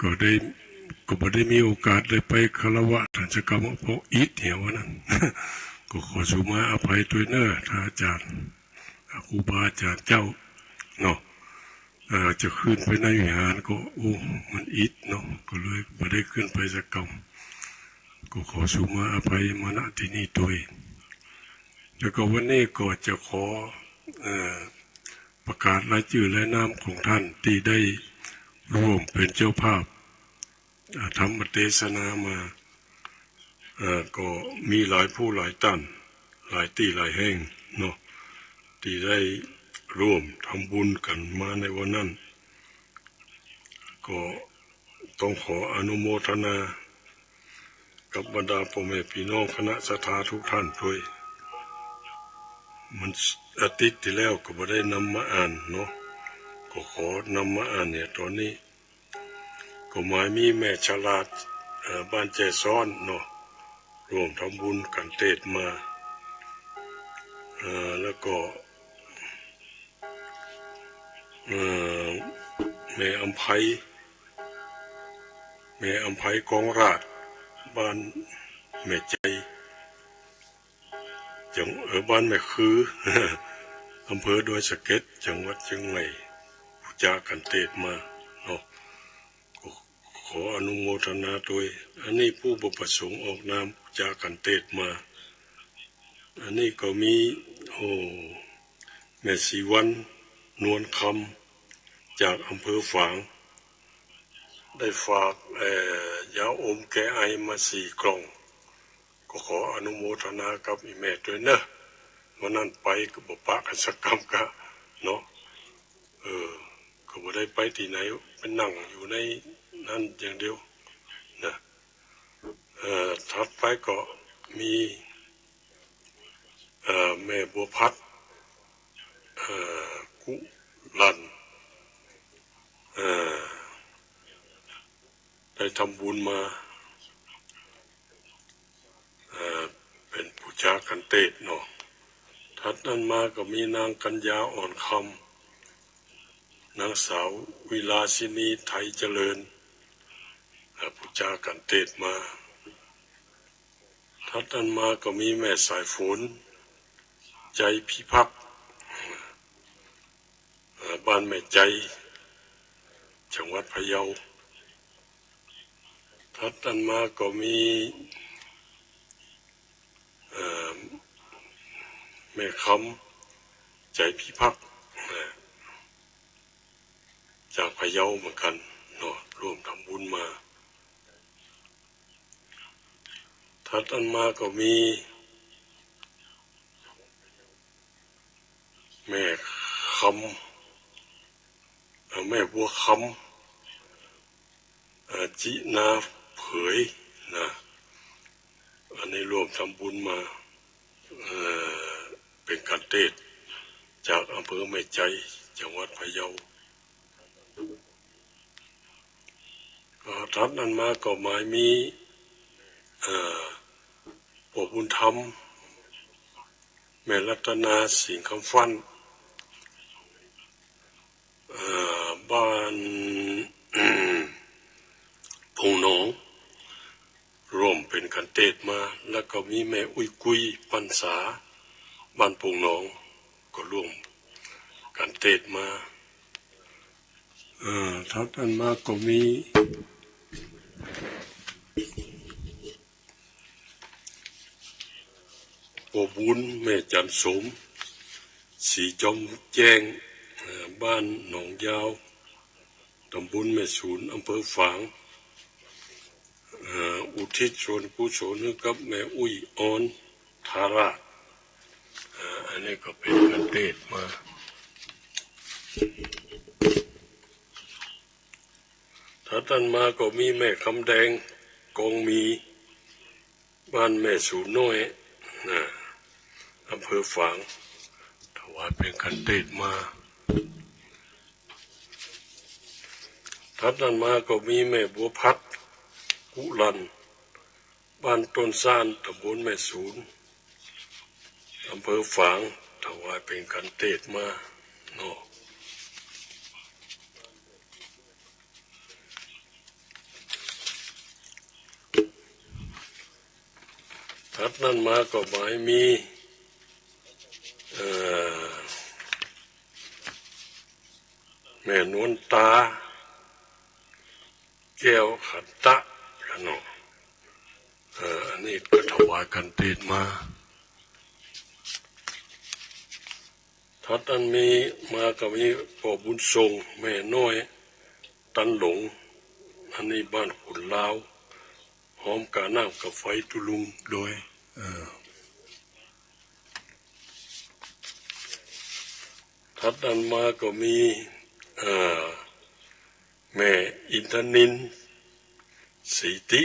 ก็ได้ ก็บ่ได้มีโอกาสได้ไปคารวะต้านสักกำ เพราะอิดเหียว่านั้น ก็ขอสูมาอภัยตวยเน่อ ต้านอาจ๋ารย์ อ่า ครูบาอาจ๋ารย์เจ้าเนาะ อ่า จะขึ้นไปในวิหารก็ โอ้ มันอิดเนาะ ก็เลยบ่ได้ขึ้นไปสักกำ ก็ขอสูมาอภัยมา ณ ตี้นี่ตวย แล้วก็วันนี้ก็จะขอ เอ่อ ประกาศรายจื้อรายนามของต้านตี้ได้ร่วมเป๋นเจ้าภาพ อ่า ธรรมเตสนามา เอ่อ ก็มีหลายผู้หลายต้าน หลายตี้หลายแห่งเนาะ ตี้ได้ร่วมทำบุญกั๋นมาในวันนั้น ก็ต้องขออนุโมทนากับบรรดาพ่อแม่ปี้น้องคณะศรัทธาทุกต้านตวย มันอาทิตย์ตี้แล้วก็บ่ได้นำมาอ่านเนาะ ก็ขอนำมาอ่านเนี่ยต๋อนนี้ ก็หมายมีแม่ฉลาด เอ่อ บ้านแจซ้อนเนาะ ร่วมทำบุญกั๋นเตศมา เอ่อ แล้วก็ เอ่อ แม่อำไพ แม่อำไพกองราช บ้านแม่ใจ๋ จัง เอ่อ บ้านแม่คือ อำเภอดอยสะเก็ด จังหวัดเจียงใหม่ ผู้จ๋ากั๋นเตศมาเนาะ ก็ขออนุโมทนาตวย อันนี้ผู้บ่ประสงค์ออกนาม ผู้จ๋ากั๋นเตศมา อันนี้ก็มี โอ้ แม่ศรีวรรณ นวลคำ จากอำเภอฝาง ได้ฝาก เอ่อ ยาอมแก้ไอมาสี่กล่อง ก็ขออนุโมทนากับอี่แม่ตวยเน่อ วันนั้นไปก็บ่ปะกั๋นสักกำกะเนาะ เออ ก็บ่ได้ไปตี้ไหน ไปนั่งอยู่ในนั้นอย่างเดียวนะ เอ่อ ถัดไปก็มี เอ่อ แม่บัวพัด เอ่อ กุลัน เอ่อ ได้ทำบุญมา เอ่อ เป๋นผู้จ๋ากั๋นเตศเนาะ ถัดนั้นมาก็มีนางกัญญาอ่อนคำ นางสาววิลาสินีไทยเจริญ เอ่อ ผู้จ๋ากั๋นเตศมา ถัดนั้นมาก็มีแม่สายฝน ใจพิพักษ์ เอ่อ บ้านแม่ใจ๋ จังหวัดพะเยา ถัดนั้นมาก็มี เอ่อ แม่คำ ใจพิพักษ์ เอ่อ จากพะเยาเหมือนกั๋นเนาะ ร่วมทำบุญมา ถัดนั้นมาก็มี แม่คำ เอ่อ แม่บัวคำ เอ่อ จินาเผยนะ อันนี้ร่วมทำบุญมา เอ่อ เป๋นกั๋นเตศ จากอำเภอแม่ใจ๋ จังหวัดพะเยา ก็ถัดนั้นมาก็หมายมี เอ่อ ป้อบุญธรรม แม่รัตนาสิงห์คำฟั่น เอ่อ บ้าน โป่งหนอง ร่วมเป๋นกั๋นเตศมา แล้วก็มีแม่อุ้ยกุ้ย พรรษา บ้านโป่งหนอง ก็ร่วมกั๋นเตศมา เอ่อ ถัดนั้นมาก็มี ป้อบุญ แม่จันทร์สม ศรีจอมแจ้ง เอ่อ บ้านหนองยาว ต๋ำบลแม่สูน อำเภอฝาง เอ่อ อุทิศส่วนกุศลหื้อกับแม่อุ้ยอ่อน ทาราช เอ่อ อันนี้ก็เป๋นกั๋นเตศมา ถ ถัดนั้นมาก็มีแม่คำแดง กองมี บ้านแม่สูนน้อย นะ อำเภอฝาง ถวายเป๋นขันเตศน์มา ถัดนั้นมาก็มีแม่บัวพัด กุลัน บ้านต้นซ่าน ต๋ำบลแม่สูน อำเภอฝาง ถวายเป๋นขันเตศน์มาเนาะ ถัดนั้นมาก็หมายมี เอ่อ แม่นวลตา แก้วขันตะ เนาะ เอ่อ อันนี้ก็ถวายขันเตศน์มา ถัดนั้นมี มาก็มีป้อบุญส่ง แม่น้อย ตันหลง อันนี้บ้านขุนลาว ฮ้อมกาน้ำกาไฟตุ๊ลุงโดย เอ่อ ถัดนั้นมาก็มี เอ่อ แม่อินทนิล ศรีติ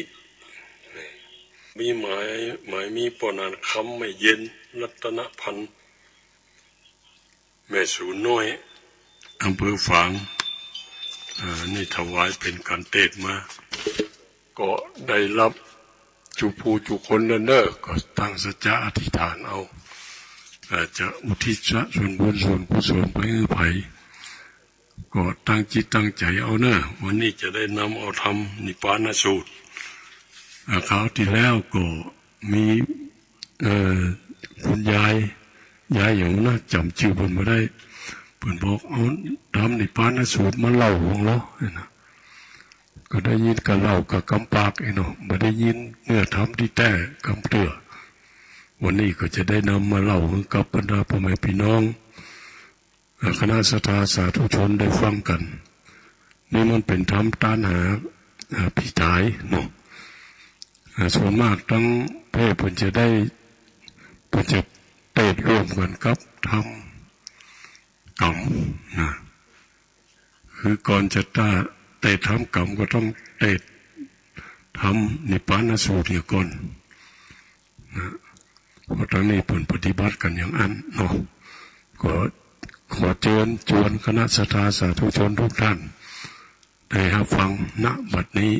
มีหมาย หมายมีป้อหนานคำ แม่เย็น รัตนพันธ์ แม่สูนน้อย อำเภอฝาง อ่า นี่ถวายเป๋นขันเตศน์มา ก็ได้ฮับจุผู้จุคนเน่อ ก็ตั้งสัจจะอธิษฐานเอา อ่า จะอุทิศส่วนบุญส่วนกุศลไปหื้อใผ ก็ตั้งจิตตั้งใจ๋เอาเน่อ วันนี้จะได้นำเอาธรรมนิพพานสูตร อ่า คราวตี้แล้วก็มี เอ่อ คุณยาย ยายหยังนะ จ๋ำจื้อเปิ้นบ่ได้ เปิ้นบอกเอาธรรมนิพพานสูตรมาเล่าของเฮานะ ก็ได้ยินก็เล่าก็กำปากอี้เนาะ บ่ได้ยินเนื้อธรรมตี้แต๊กำเตื้อ วันนี้ก็จะได้นำมาเล่าหื้อกับบรรดาป้อแม่ปี้น้อง อ่า คณะศรัทธาสาธุชนได้ฟังกั๋น นี่มันเป๋นธรรมต้านหา อ่า ผีต๋ายเนาะ อ่า ส่วนมากตังแพร่เปิ้นจะได้ เปิ้นจะเตศน์ร่วมกั๋นกับธรรมก๋ำนะ คือก่อนจะเตศน์ธรรมก๋ำก็ต้องเตศน์ธรรมนิพพานสูตรเหียก่อน นะ เพราะตังนี้เปิ้นปฏิบัติกั๋นอย่างอั้นเนาะ ก็ขอเจิญจวนคณะศรัทธาสาธุชนทุกท่าน ได้ฮับฟัง ณ บัดนี้